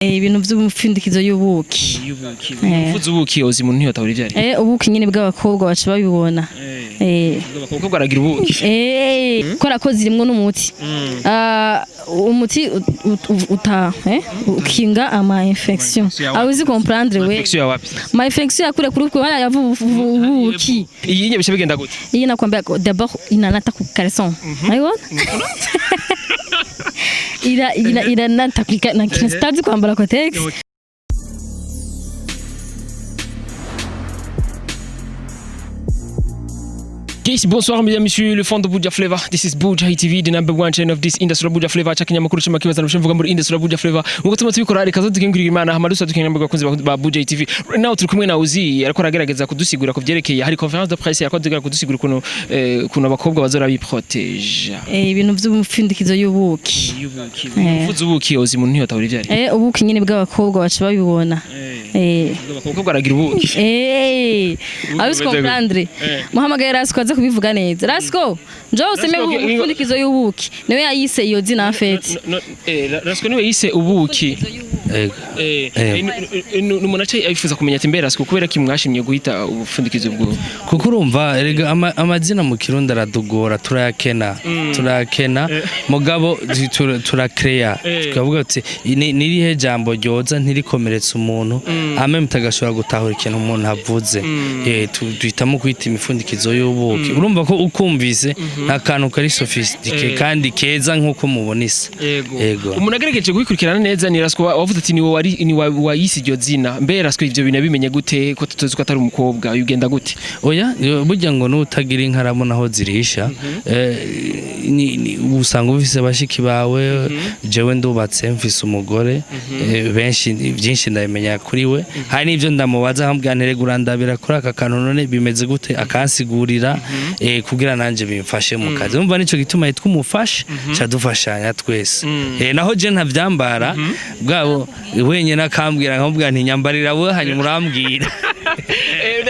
Ibintu vy'umupfundikizo y'ubuki. Y'ubuki. Uvuze ubuki, ozi umuntu ntiyotabura ivyo ari. Ubuki nyene bw'abakobwa baca babibona. Abakobwa baragira ubuki. Kubera ko zirimwo n'umuti. Ah, umuti uta ukinga ama infection. Infection. Aho uzi comprendre we. Infection ya wapi? Ma infection yakure kuri kuri haya ubuki. Iyi nye bice bigenda gute? Iyi nakwambia d'abord inanata ku caleçon. Urabibona? Ira ira iranata ku na sitazi kwambara Kotex. Yes, bonsoir mesdames, messieurs, le fond de Buja Flavor. This is Buja TV, the number one channel of this industry of Buja Flavor. Chaka nyamakuru chama kibaza mvuga muri industry of Buja Flavor. Nkuko tuma tubikora, reka zo dukingurira Imana hama dusa dukingira abakunzi ba Buja TV. Right now turi kumwe na Uzi, ariko aragerageza kudusigura ku vyerekeye hari conférence de presse, ariko adugira kudusigura ukuntu ukuntu abakobwa bazora biproteja. Ibintu vy'umupfundikizo y'ubuki. Y'ubuki. Uvuze ubuki, ozi umuntu ntiyotabura ivyo ari. Ubuki nyene bw'abakobwa baca babibona. Abakobwa baragira ubuki. Aho uzi bumeze gute? comprendre. Muhamagaye Rasco aze kubivuga neza. Rasco, njoo useme Rasco, umupfundikizo y'ubuki. Niwe yayise iyo zina en fait. No, Rasco niwe yise ubuki. Ego. Umuntu aca yifuza kumenya ati mbe Rasco, kubera ko mwashimye guhita ubupfundikizo bwo Kuko urumva erega amazina mu Kirundi aradugora, turayakena, turayakena, mugabo turakeya, tukavuga ati nirihe jambo ryoza ntirikomeretse umuntu ame mutagashobora gutahura ikintu umuntu avuze. Duhitamo kwita imifundikizo y'ubuki. Urumva ko ukumvise nta kantu kari sophistiqué kandi keza nk'uko mubona isa. Yego. Umuntu agerageje kubikurikirana neza, ni Rasco wavuze ati ni wari ni wayise iryo zina. Mbe Rasco, ivyo bintu yabimenye gute, ko tuzi ko atari umukobwa? Bigenda gute? Oya, burya ngo n'utagira inka arabona aho zirisha. Usanga ufise bashiki bawe. Jewe ndubatse, mfise umugore. Benshi byinshi ndabimenya kuri we. Hari n'ibyo ndamubaza nkambwira nti rega urandabira kuri aka kantu, none bimeze gute? Akansigurira, kugira nanje bimfashe mu kazi. Urumva nico gituma yitwa umufasha, ca dufashanya twese. Naho je ntavyambara bwabo wenyine, akambwira, nkamubwira nti nyambarira we, hanyuma urambwira.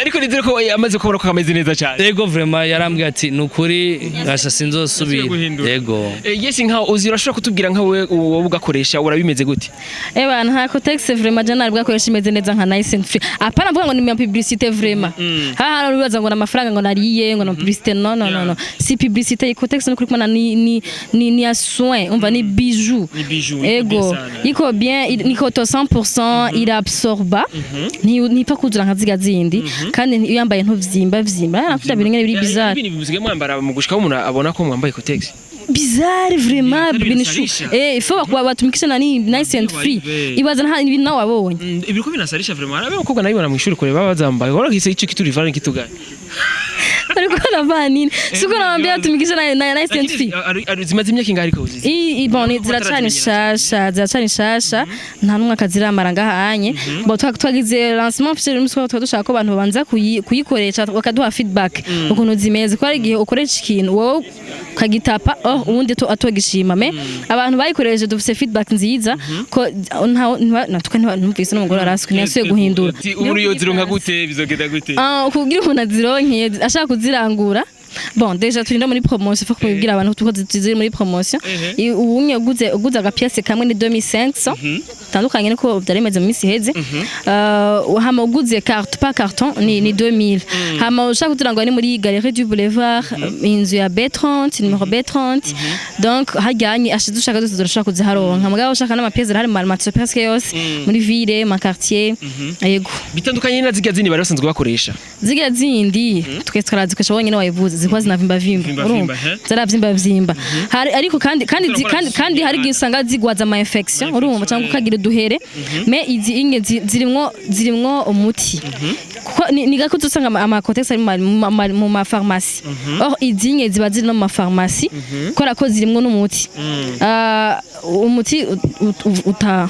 Ariko nizere ko amaze kubona ko kameze neza cyane. Ego, vraiment yarambwiye ati nukuri gasha sinzosubira. Guhindura. Ego. Yes, nka uzi urashobora kutubwira nka wewe wowe ugakoresha, urabimeze gute? Eba nta Kotex vraiment je nari bwakoresha imeze neza nka Nice and Free. Apana mvuga ngo ni publicité vraiment. Ha hano bibaza ngo namafaranga ngo nariye ngo na publicité. Non, non, non, non. Si publicité, iyi Kotex ni kuri kumana ni ya soin, umva, ni bijou. Ni bijou, iko bien Ego. sana. Iko bien, ni coton 100%, irabsorba. Ni nipfa kuzura nka ziga zindi kandi iyo yambaye ntuvyimba vyimba. Nakuja bintu ngene biri bizarre. Ibintu bisigaye mwambara mu gushika umuntu abona ko mwambaye Kotex. Bizarre vraiment. Ibintu Bintu shu. bisarisha. Il faut bakuba batumikisha nani Nice and Free. Ibe. Ibaza nta ibintu nawe wabonye. Ibiriko binasarisha vraiment. Arabe abakobwa nabibona mu ishuri kure baba bazambaye. Wala kise ico kitu rivana kituganye. Ariko navana siko nawambia tumikisha na Nice and Free. Zimaze imyaka ingahe ariko uzizi? I bon ziracari nshasha, ziracari nshasha, nta n'umwaka ziramara ngahanye. Bo twagize lancement officiel umunsi twari dushaka ko abantu babanza kuyikoresha bakaduha feedback ukuntu zimeze, ko hari igihe ukoresha ikintu wowe ukagitapa, oh, uwundi atogishima. Mais abantu bayikoresheje dufise feedback nziza ko nta natuka ntumvise n'umugore araswe ntiyasubiye guhindura. Ati, umuntu yozironka gute? Bizogenda gute? Ah, kugira umuntu azironke ashaka kuzirangura, bon, déjà turi no muri promotion, faut kubibwira abantu tuko ziri muri promotion. Ubunye uguze agapièce kamwe ni 2500, tandukanye niko byari bimeze mu minsi iheze. Hama uguze carte par carton ni 2000. Hama ushaka kuzirangura ni muri Galerie du Boulevard, inzu ya B30, numéro B30. Donc hajyanye ashize ushaka zose urashaka kuziharonka, mugabo ushaka n'amapièce arahari mu ma presque yose muri ville, ma quartier. Yego. Bitandukanye na zirya zindi bari basanzwe bakoresha. Zirya zindi twe twarazikoresha bonyine, wayivuze zikuba zinavimba vimba. Vimba Urumva? Vimba, he? Zaravyimba vyimba. Hari ariko kandi hari igihe usanga zigwaza ama infection, urumva, cyangwa ukagira uduhere. Mais izi inge zirimwo umuti, kuko ni gako usanga ama Kotex ari mu ma pharmacie. Or izi inge ziba ziri no mu ma pharmacie kubera ko zirimwo n'umuti. Ah, umuti uta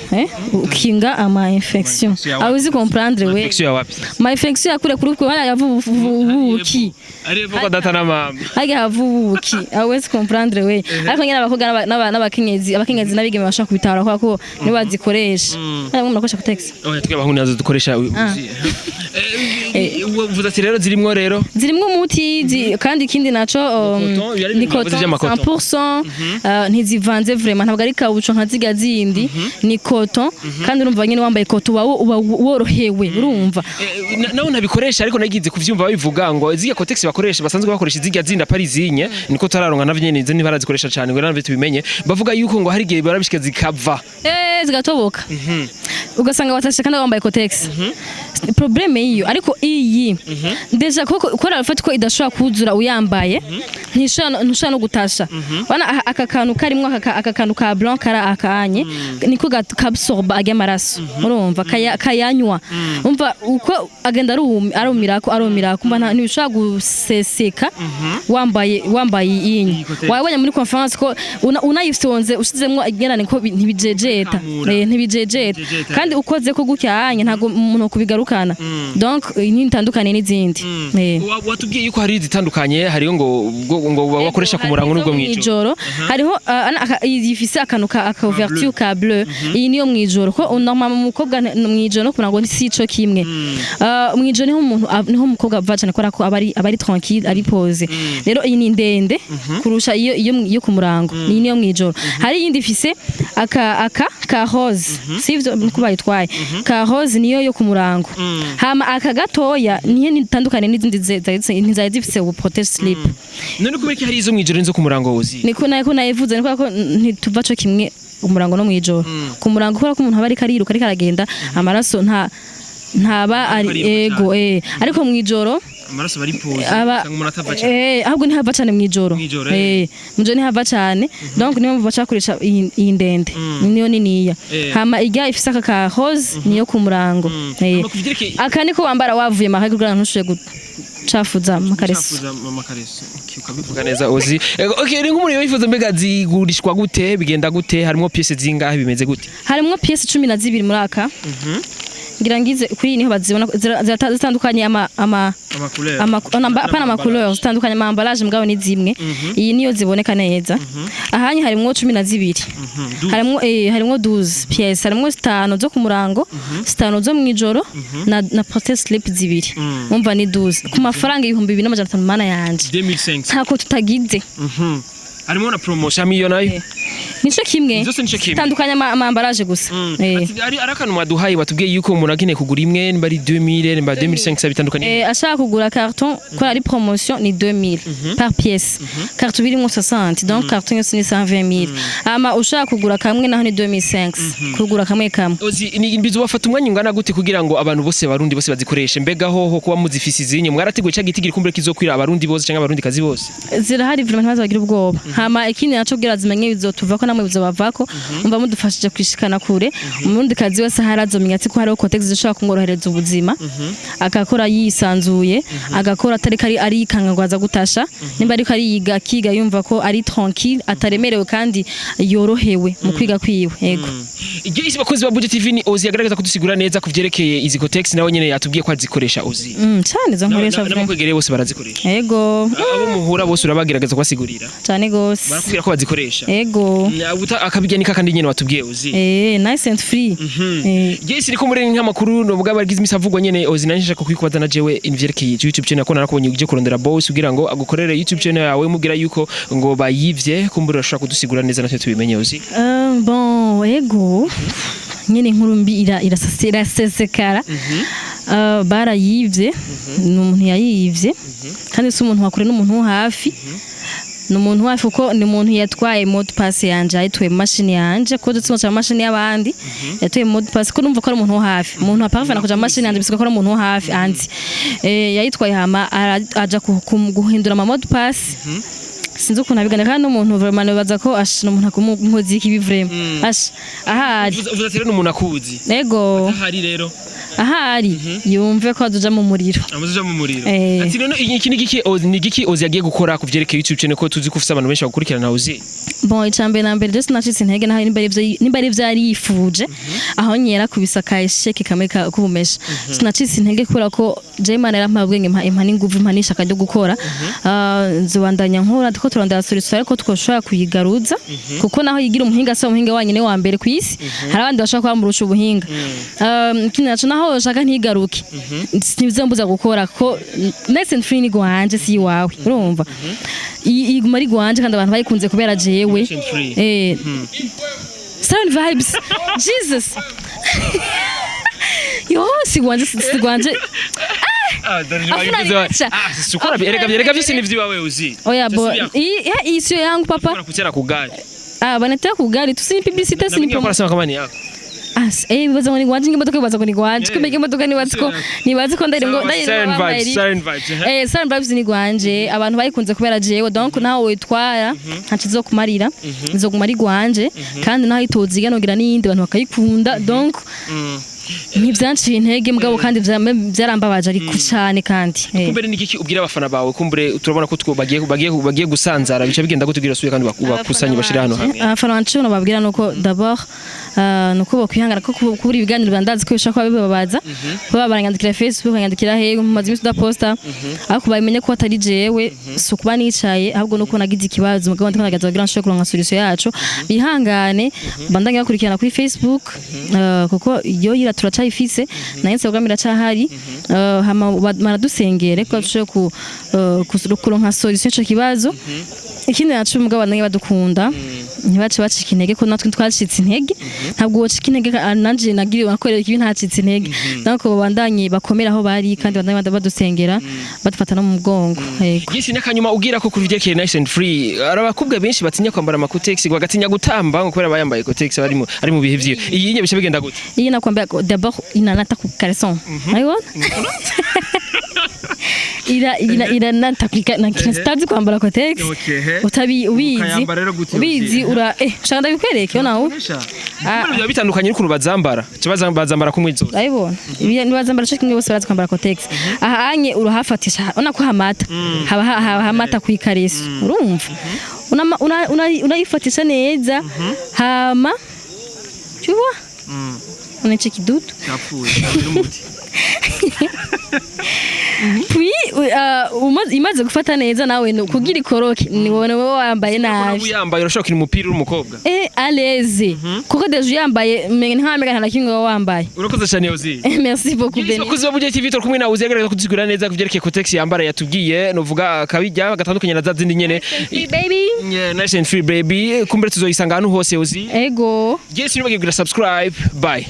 ukinga ama infection. Infection ya Aho uzi comprendre we. Infection ya wapi? Ma infection yakure kuri kuri haya ubuki. Ari vuga data na mama. Hajya hava ubuki, aho wese comprendre we. Ariko nyine abakobwa n'abakenyezi, abakenyezi n'abigeme bashaka kubitahura kubera ko nibo bazikoresha. Namwe murakoresha Kotex? Oya, twe abahungu nazo dukoresha uzi. Uvuze ati rero zirimwo rero Zirimwo umuti kandi ikindi naco coton, yari ni ibintu bavuze coton vy'amakoto. 100%, ntizivanze vraiment, ntabwo ari caoutchouc nka ziga zindi, ni coton. Kandi urumva nyine wambaye coton uba worohewe, urumva. Nawe ntabikoresha, ariko nagize kuvyumva babivuga ngo zirya Kotex bakoresha, basanzwe bakoresha zirya zindi apari zinye, niko tararonka navyo nyene, izo ntibarazikoresha cane ngo navyo tubimenye. Bavuga yuko ngo hari igihe barabishika zikava. Zigatoboka, ugasanga watashe kandi wambaye Kotex. Problème yiyo, ariko iyi déjà koko kora rafati ko idashobora kuzura uyambaye, ntishobora no gutasha. Wana aka kantu karimwo, aka kantu ka blanc kara akanye niko kabsorba ajya amaraso, urumva kayanywa, umva uko agenda arumirako arumirako, umva ntibishobora guseseka wambaye iyi. Kotex. Wabonye muri conference ko unayifyonze ushizemwo igerane ko ntibijejeta. Kamura. Ntibijejeta. Ntibijejeta. Kandi ukoze ko gutya ntabwo umuntu kubigarukana, donc iyi ntitandukanye n'izindi. Watubwiye yuko hari izitandukanye, hariyo ngo bakoresha ku murango n'ubwo mw'ijoro. mwijoro. Hariho iyi ifise akantu ka aka ouverture ka bleu, iyi niyo mwijoro, ko normalement umukobwa mwijoro no kurango si ico kimwe. Mwijoro niho umuntu niho umukobwa ava cyane kubera ko aba ari tranquille, ari posé. Rero iyi ni ndende kurusha iyo ku murango, iyi niyo mwijoro. Hari iyindi ifise aka ka rose, sivyo niko bayitwaye, ka rose niyo yo ku murango. Hama aka gatoya niyo nitandukanye n'izindi ntizari zifise ubu protège slip. None kubera ko hari izo mwijoro n'izo ku murango wuzi? Niko nako nayivuze, niko ko ntituva co kimwe umurango no mwijoro. Ku murango kubera ko umuntu aba ariko ariruka, ariko aragenda, amaraso ntaba ari ariruka. Ego, ariko mwijoro amaraso bari posé aba cyangwa umuntu atava cyane. Ahubwo ntihava cane mwijoro. Mwijoro. Mwijoro ntihava cane, donc niyo mpamvu baca bakoresha iyi ndende, niyo niniya. Hama irya ifise aka ka rose niyo ku murango. Hama kuvyerekeye Aka niko wambara wavuye mahanga kugira ngo ntushobore gucafuza amakareso. Gucafuza amakareso. Okay, ukabivuga neza Ozi. Okay, ni nk'umuntu yifuza, mbega zigurishwa gute, bigenda gute, harimo pièces zingahe, bimeze gute? Harimwo pièces 12 muri aka. Ngira ngize kuri iyi niho bazibona, zitandukanye ama Amacouleur. Apana amacouleur, zitandukanye ama emballage, mugabo ni zimwe. Iyi niyo ziboneka neza. Ahanye harimwo 12, harimwo 12 pièces, harimwo zitanu zo ku murango, zitanu zo mwijoro na protège slip zibiri, umva ni 12 ku mafaranga 2500. Mana yanje! 2500. Ntako tutagize. Harimo na promotion iyo nayo? Nico kimwe. Zose nico kimwe. Zitandukanye ama emballage gusa. Ati, ari akantu mwaduhaye, watubwiye yuko umuntu akeneye kugura imwe nimba ari 2000 nimba 2500 bitandukanye. Ashaka kugura carton ko ari promotion ni 2000 par pièce, carton birimo 60, donc carton yose ni 120000. Ama ushaka kugura kamwe naho ni 2500 kugura kamwe kamwe. Ozi, ni bizobafata umwanya ungana gute kugira ngo abantu bose, abarundi bose bazikoreshe? Mbega hoho kuba muzifise izinye, mwarateguye ca gitigiri kumbure kizokwira abarundi bose canke abarundi kazi bose? Zirahari vraiment, ntibaze bagira ubwoba. Hama ikindi naco kugira zimenye bizotuvako namwe bizobavako, umva mudufashije kwishikana kure, umurundi kazi wese ahari azomenya ati ko hariho Kotex zishobora kumworohereza ubuzima, agakora yisanzuye, agakora atariko ari arikanga ngo aza gutasha, nimba ariko ariyiga akiga yumva ko ari tranquille, ataremerewe kandi yorohewe mu kwiga kwiwe, yego. Igihe isi bakozi ba Buja TV, ni Ozi yagaragaza kudusigura neza kuvyerekeye izi Kotex, nawe nyene yatubwiye ko azikoresha Ozi. Cane, izo nkoresha vraiment. N'abakwegereye bose barazikoresha? Yego. Abo muhura bose urabagerageza kubasigurira? Cane gose. Barakubwira ko bazikoresha? Yego. Akabijya nika kandi nyene watubwiye Ozi. Nice and free. Yes, iriko muri nk'amakuru nubwo abagize imisi avugwa nyene Ozi, nanje nshaka kwikubaza na jewe ivyerekeye YouTube channel, ko narakubonye uje kurondera boss kugira ngo agukorere YouTube channel yawe, mubwira yuko ngo bayivye, kumbura urashobora kudusigura neza natwe tubimenye Ozi. Bon, ego nyene inkuru mbi irasesekara. Barayivye, ni umuntu yayivye, kandi si umuntu wakure, n'umuntu wo hafi, ni umuntu hafi kuko ni umuntu yatwaye mot de passe yanje, ayituye mu mashini yanje, ko dutse mu mashini y'abandi, yatuye mot de passe, ko numva ko ari umuntu wo hafi, umuntu aparvena kuja mu mashini yanje bisuka ko ari umuntu wo hafi anzi. Yayitwaye hama aja guhindura ama mot de passe, sinzi ukuntu abigana, kandi n'umuntu vraiment nibaza ko asha ni umuntu akumukozi y'ikibi vraiment, asha ahari. Uvuze ati rero n'umuntu akuzi? Ego. Ahari rero. Ahari yumve ko azoja mu muriro. Amaze mu muriro. Eh. Ati none iki ni giki Ozi, ni giki Ozi yagiye gukora ku vyerekeye YouTube channel, ko tuzi ko ufise abantu benshi bagukurikirana Ozi? Bon, icambere na mbere, je sinacitse intege naho nimba ari ivyo yari yifuje aho nyera kubisa ka échec kamwe k'ubumesha. Sinacitse intege kubera ko je Imana yarampaye ubwenge, impa n'inguvu, impa n'ishaka ryo gukora. Nzobandanya nkora, tuko turondera solution, ariko twoshobora kuyigaruza, kuko naho yigira umuhinga, si umuhinga wanyine wa mbere ku isi, hari abandi bashobora kuba bamurusha ubuhinga. Ikindi naco, naho ushaka ntigaruke, ntibizombuza gukora, ko Nice and Free ni gwanje, si iwawe. Urumva, iguma ari gwanje, kandi abantu bayikunze kubera jewe. Nice and Free. Seven Vibes, Jesus, yo, si gwanje, si gwanje. Afuna niacha. Ah, sukura, erega vyose ni vyiwawe uzi. Oya, bo iyi sio yangu, papa. Kutera kugari. Ah, banataka kugari tu, si publicité, si ni promo. Nasema kama ni yako. Ah, bibaza ngo ni gwanje, imodoka bibaza ngo ni gwanje, kumbe imodoka nibazi ko ndari ngo ndari. Seven Vibes, Seven Vibes. Seven Vibes ni gwanje, abantu bayikunze kubera jewe, donc nawe witwara ntaco izokumarira, izoguma ari gwanje, kandi naho itoziga nogira n'iyindi abantu bakayikunda. Donc ntibyanciye intege, mugabo kandi byarambabaje ariko cane kandi. Kumbere ni iki ubwira abafana bawe? Kumbure turabona ko bagiye gusanzara, bica bigenda gute kugira usubire kandi bakusanye bashira hano hamwe? Abafana banje nababwira nuko d'abord nuko bokwihangana, ko kubura ibiganiro bandazi ko bishobora kuba bibabaza, baba baranyandikira Facebook, banyandikira he, mumaze iminsi udaposta, ariko babimenye ko atari jewe, si ukuba nicaye, ahubwo nuko nagize ikibazo, mugabo ndiko ndagerageza kugira nshobore kuronka solution yaco. Bihangane, bandanye bakurikirana kuri Facebook, kuko iyo yira turacayifise, na Instagram iracahari. Hama baradusengere ko dushobore kuronka solution ico kibazo. Ikindi naco, mugabo bandanye badukunda, ntibace bacika intege, ko natwe twacitse intege. Ntabwo wocika intege, nanje nagiriwe nakorera ikibi ntacitse intege. Donc babandanye bakomera aho bari, kandi bandanye badusengera, badufata no mu mugongo. Yego. Yesi, n'akanyuma ubwira ko kuri vyerekeye Nice and Free, hari abakobwa benshi batinya kwambara ama Kotex, bagatinya gutamba ngo kubera bayambaye Kotex bari mu ari mu bihe vyiwe. Iyi nye bica bigenda gute? Iyi nakwambia d'abord inanata ku caleçon, urabibona, ira ira iranata na sitazi kwambara Kotex. Utabi ubizi. Ukayambara rero gute? Ubizi ura shaka ndabikwereke yo nawe. Kumbure biba bitandukanye n'ukuntu bazambara. Kibaza bazambara kumwe zose. Urabibona, nibazambara cyo kimwe bose, barazi kwambara Kotex. Aha anye urahafatisha, ubona ko hamata, haba hamata ku ikareso, urumva, unayifatisha neza, hama tu vois, unaca kidudu. Yapfuye n'umuti. Puis imaze gufata neza, nawe kugira ikoroke ni wowe wambaye nabi. Yambaye urashobora gukina umupira uri umukobwa. À l'aise, kuko déjà uyambaye umenga nta nta na kimwe wowe wambaye. Urakoze cyane, Ozi. Merci beaucoup, Beni. Bakozi ba Buja TV, turi kumwe nawe uzigaragaza kudusigurira neza kuvyerekeye Kotex yambara, yatubwiye novuga akabijya gatandukanye na za zindi nyene. Free baby. Yeah, Nice and Free baby, kumbere tuzoyisanga ahantu hose, Ozi. Ego. Yes, nibagiwe kugira subscribe. Bye.